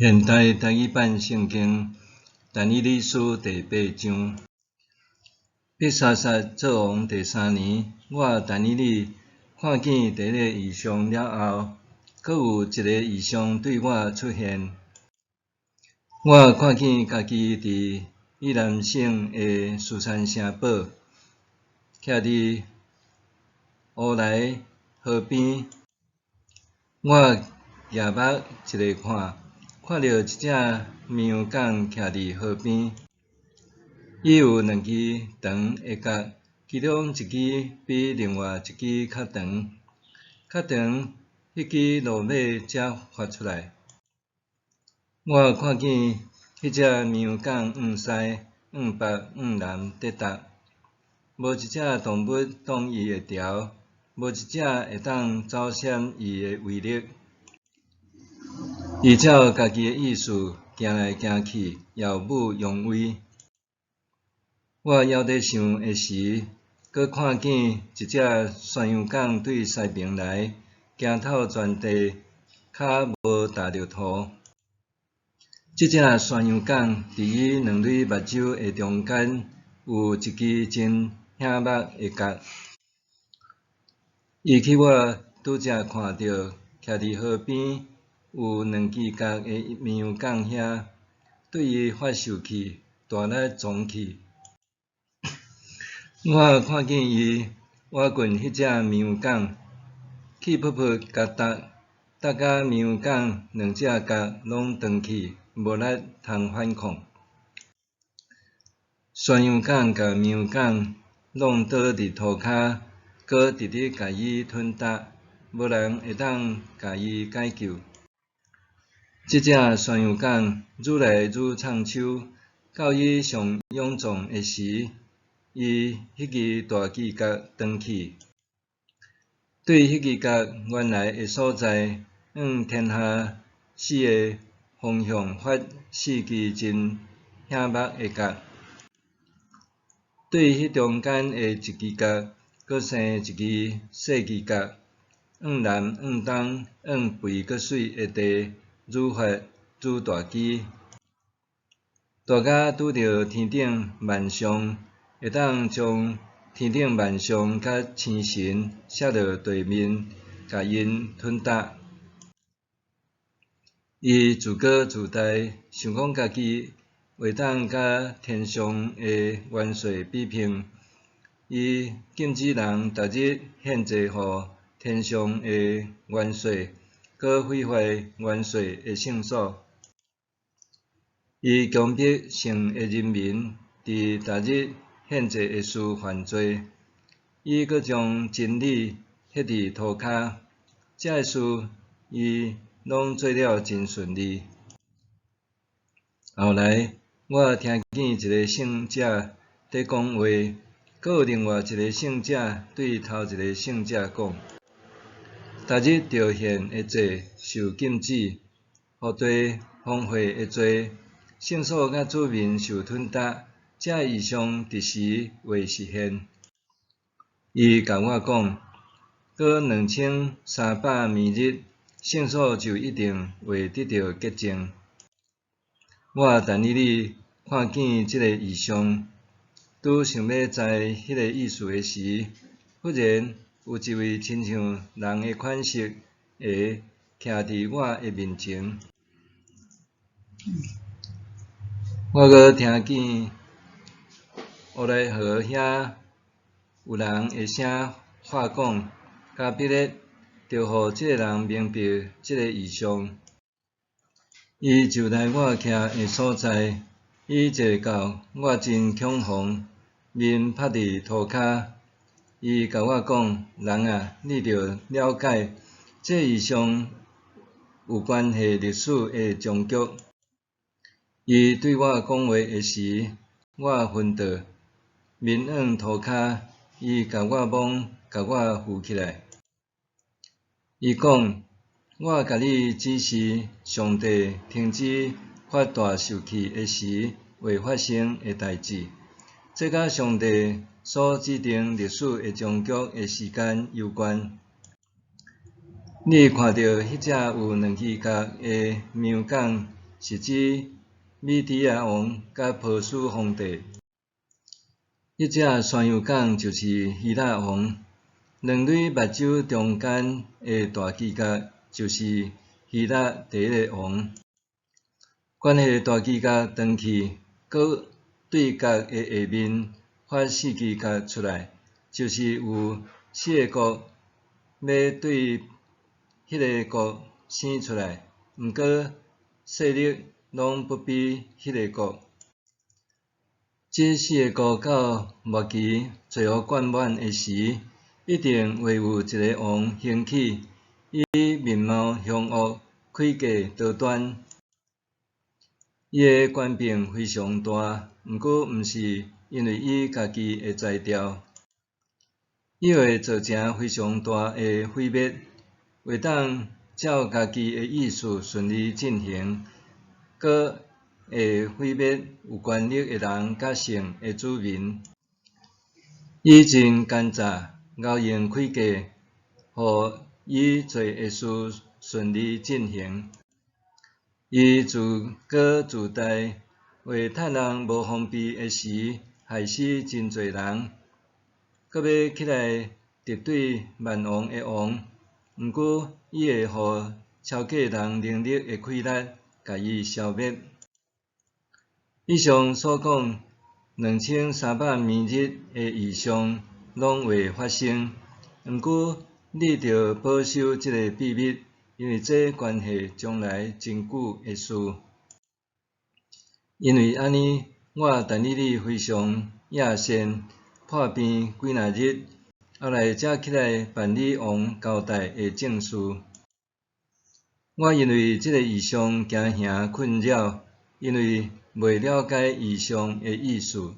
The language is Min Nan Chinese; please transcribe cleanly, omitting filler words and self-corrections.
現代台語版聖經但以理書第八章。伯沙撒做王第三年，我但以理看見第一個異象了後，閣有一个異象對我出現。我看見家己佇以蘭省的書珊城堡，徛佇烏來河邊。我舉目一下看，看著一隻綿羊犅徛佇河邊，伊有兩支長的角，其中一支比另外一支較長，較長彼支落尾才發出來。我看見彼隻綿羊犅向西、向北、向南佇踏，無一隻動物擋伊會牢，無一隻會當走閃伊的威力。伊照家己的意思行來行去，耀武揚威。我猶佇想的時，閣看見一隻山羊犅對西爿來，行透全地，跤無踏著土。這隻山羊犅佇伊兩蕊目睭的中間，有一支真顯目的角。伊去我拄才看著徛佇河邊有兩支角的綿羊犅遐，對伊發受氣，大力撞去。我看見伊倚近彼隻綿羊犅，氣噗噗共踏，踏甲綿羊犅兩隻角攏斷去，無力通反抗。山羊犅共綿羊犅弄倒佇塗跤，閣直直共伊吞踏，無人會當共伊解救。這隻山羊犅愈來愈藏手，到伊上勇壯的時，伊彼支大支角斷去，對彼支角原來的所在，向天下四个方向發四支真顯目的角，對彼中間的一支角，閣生一支細支角，向南、向東、向肥閣媠的地，愈發愈大支，大甲拄著天頂萬象，會當將天頂萬象佮星辰摔落地面，共𪜶吞踏。伊自高自大，想講家己會當佮天上的元帥比拼。伊禁止人逐日獻祭予天上的元帥，閣毀壞元帥的聖所。伊強迫城的人民佇逐日獻祭的事犯罪。伊閣將真理彼佇塗跤，這个事伊攏做了真順利。後來，我聽見一个聖者佇講話，閣有另外一个聖者對頭一个聖者講：逐日著獻的祭受禁止，予地荒廢的罪，聖所佮子民受吞踏，這異象佇時會實現。伊共我講，閣2300餘日，聖所就一定會得著潔淨。我但以理看見這个異象，拄想欲知彼个意思的時，忽然有一位親像人的款式的徛佇我的面前。我閣聽見烏來河遐有人的聲話講，加比列著予這个人明白這个異象。伊就來我徛的所在，伊一個到我真恐慌，面拍佇塗跤。伊共我講：人啊，你著了解，這異象有關係歷史的終局。伊對我講話的時，我昏倒，面向塗跤。伊共我摸，共我扶起來。伊講：我共你指示上帝停止發大受氣的時會發生的代誌，這佮上帝所指定歷史的終局的時間有關。你看著彼隻有兩支角的綿羊犅，是指米底亞王佮波斯皇帝。彼隻山羊犅就是希臘王。兩蕊目睭中間的大犄角就是希臘第一个王。關係大犄角斷去，閣對角的下面發四支角出來，就是有四个國欲對彼个國生出來，毋過勢力攏不比彼个國。這四个國到末期最後灌滿的時，一定會有一个王興起，伊面貌兇惡，詭計多端。伊的權柄非常大，毋過毋是因為伊家己的才調。伊會造成非常大的毀滅，會當照家己的意思順利進行，閣會毀滅有權力的人佮聖的子民。伊真奸詐，𠢕用詭計，予伊做的事順利進行。伊自高自大，會趁人無防備的時，害死真濟人，閣欲起來敵對萬王的王。毋過，伊會予超過人能力的氣力，共伊消滅。以上所講2300餘日的異象，攏未發生。毋過，你著保守這个秘密，因為這關係將來真久的事。因為按呢，我但以理非常厭眩，破病幾若日，後來才起來辦理王交代的正事。我因為這个異象驚惶困擾，因為未了解異象的意思。